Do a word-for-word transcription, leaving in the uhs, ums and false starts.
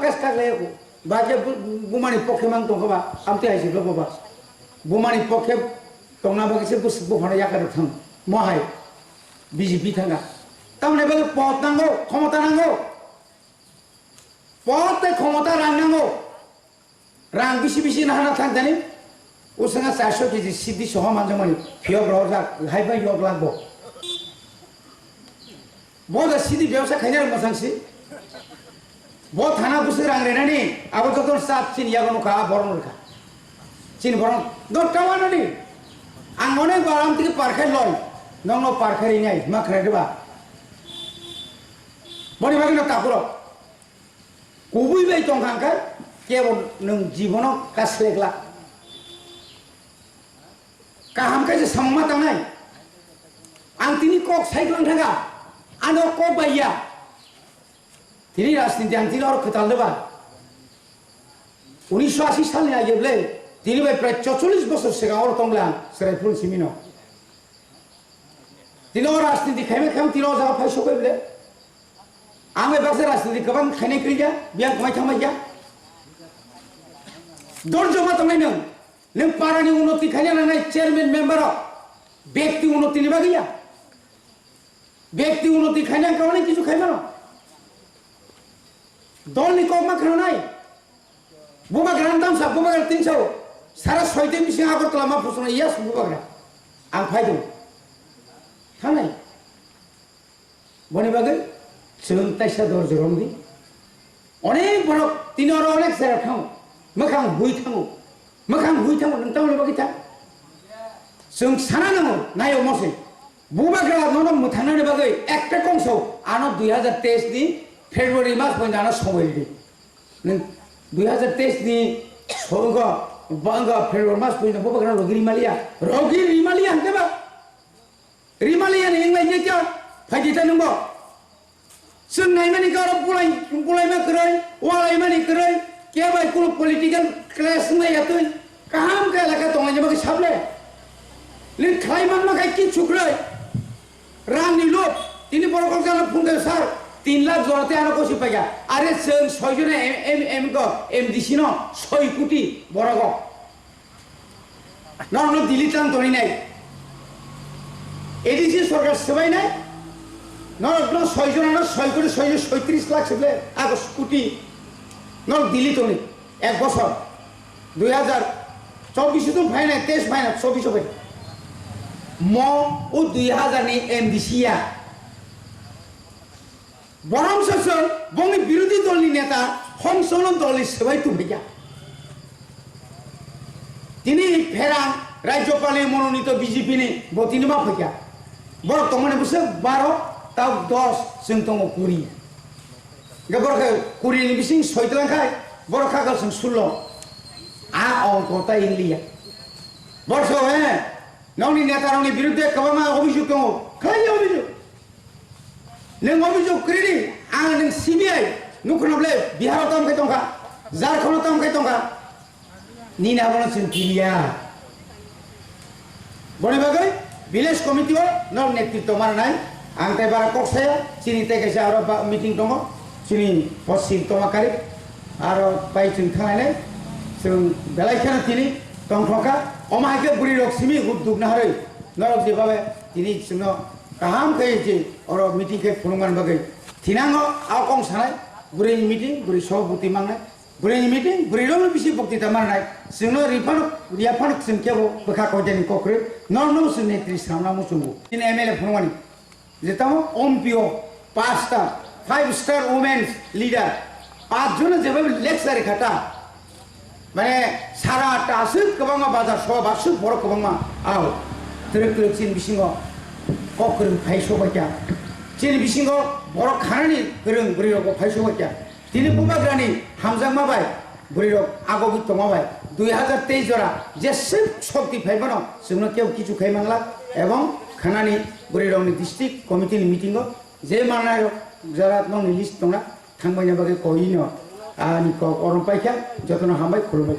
Kas tak le ko. Ba je bu-, bumani pokhe mang tong ba, amte hai si ba ba. Bumani pokhe tongna ba kise bus bu hona yakar thang. Mo hai B J P thanga. Tamne ba pot nango, khomota nango. Pot te khomota rang nango. Rang bisi bisi na hana thang tani. Usanga charso K G sidi soho manjamani. Phiyok rojak, hai bai yok lagbo. Bo da sidi bebsa khaina rok masang si. Bo thana busi rang renani, abo joto sap chini yago nukha, a borok nukha. Chini borok, dot kawa nani. Ang onek bar am tiki parkhai loi. Nong no parkhai rinai, ma khrai riba. Boni bagwi no tapuro. Kubui bai tong kha khe, kebo nwng jibono kaslek la. Kaham khe se samung ma tangnai. Ang tini kok sai tlang thanga. Ano kok bai ya. Tini rajniti ang tini oro kwtal de ba. Unisho ashi salni age ble. Tini bai prai chocholish bosor swkang oro tong le ang Chwraipur simino. Tini o rajniti khaima khaima tini o jaga phai sokoi ble. Ang bai baksa rajniti kwbang khainai kwrwi ya, biyang kwmai thangmai ya. Dorjo ma tongnai nwng. Nwng parani unoti khaina nangnai chairman member o. Bekti unoti ni bagwi ya. Bekti unoti khaina ang kauni kisu khaimano. Dol ni kok ma khwnanai. Bubagra tamsa, bubagra tinsa o. Sara soite bising Agartala ma phusuna, yes, bubagra. Ang phai dong. Thanai. Boni bagwi chwng taisa dor jorom di. Onek borok tini oro onek sera thango. Mwkhang hui thango. Mwkhang hui thango, nwng tamoni bagwi thang. Chwng sana nango, nayo mose. Bubagra nono mwthangnani bagwi ekta kongso ano dui hazar teis ni February mas poinda ano somoi ridi. Nwng dui hazar teis ni songo, banga February mas poinda bubagra rogi rimaliya. Rogi rimaliya hwnkhe ba? Rimaliya ni hinglai jekya, phaidi ta nwngbo. Chwng naimani khe oro bulai, bulaima kwrwi, walaimani kwrwi, kebai kunu political clash wngya twi, kaham khe elaka tonglaina bagwi sable. Nini khlai manma khai kichu kwrwi. Rangni lob, tini borok kok jana phone khe sir, tin lakh jora tei ano kosi paikha. Are chwng soi jona M, M, M ko, M D C no soi koti borok o. Norokno Delhi tang toni nai. A D C sorkar swbai nai. Norokno soi jonano soi koti soi, soitris lakh se ble, agus koti. Norok Delhi toni ek bosor. Dui hazar chobbish tong phainai, teis phainai, chobbish bai. Mo o dui hazar ni M D C ya. Borom sosol bongni birodhi dolni neta, Hong Solo dolni swbai tubikya. Tini pherang Rajyapalni mononito B J P ni bo tini ma phaikya. Borok tongmani bwswk baro, tabuk dos, chwng tongo kuri. Hwnkhe borok khe kuri ni bising soi twlang khai, borok kha kha chwng sullo. A ongko ta ingliya. Borok so, he, nokni neta rokni biruddhe kwbangma obhijog tongo. Khlai ya obhijog. Nwng obhijog kwrwi di, ang nwng C B I nukhuno ble Bihar o tamo khe tongkha, Jharkhand o tamo khe tongkha, nini abono chwng kiriya. Boni bagwi village committee o nok netritwo mananai, ang tei bara kok saya, chini tei kaisa aro ba meeting tongo, chini Poschim Tomakari, aro pai chwng thanglainai, chwng belai kheno tini tongthokha, omo hai khe bwrwi rok simi huk duk naharwi, norok je babe tini chwngno Kaham khe je oro meeting khe phunukmani bagwi thinango a kong sanai, bwrwini meeting, bwrwi soho bukti mangnai, bwrwini meeting, bwrwi rokno bisi bukti ta manai, chwngno riphano, riyaphano chwng kebo bwkha koitani kokrwi, norokno chwng netri swnamna muchungo. Chini M L A phunukmani, je tamo M P O, pastor, five star women's leader, pach jona jebabe lecture kha ta, mane sara ta aswk kwbangma bazar soba aswk borok kwbangma ao twrwk twrwk chini bisingo kok kwrwng phai sok bai kha. Chini bisingo borok khanani kwrwng bwrwi rokbo phai sok bai kha. Tini bubagrani hamjakma bai bwrwi rok agogwi tongma bai dui hazar teis jora jeswk sokti phai phano chwngno kebo kichu khai mangla ebong khanani bwrwi rokni district committee ni meeting o je manai rok jora nokni list tongna thangbaina bagwi koi no ani kok orom paikha jotono hambai khulumbai.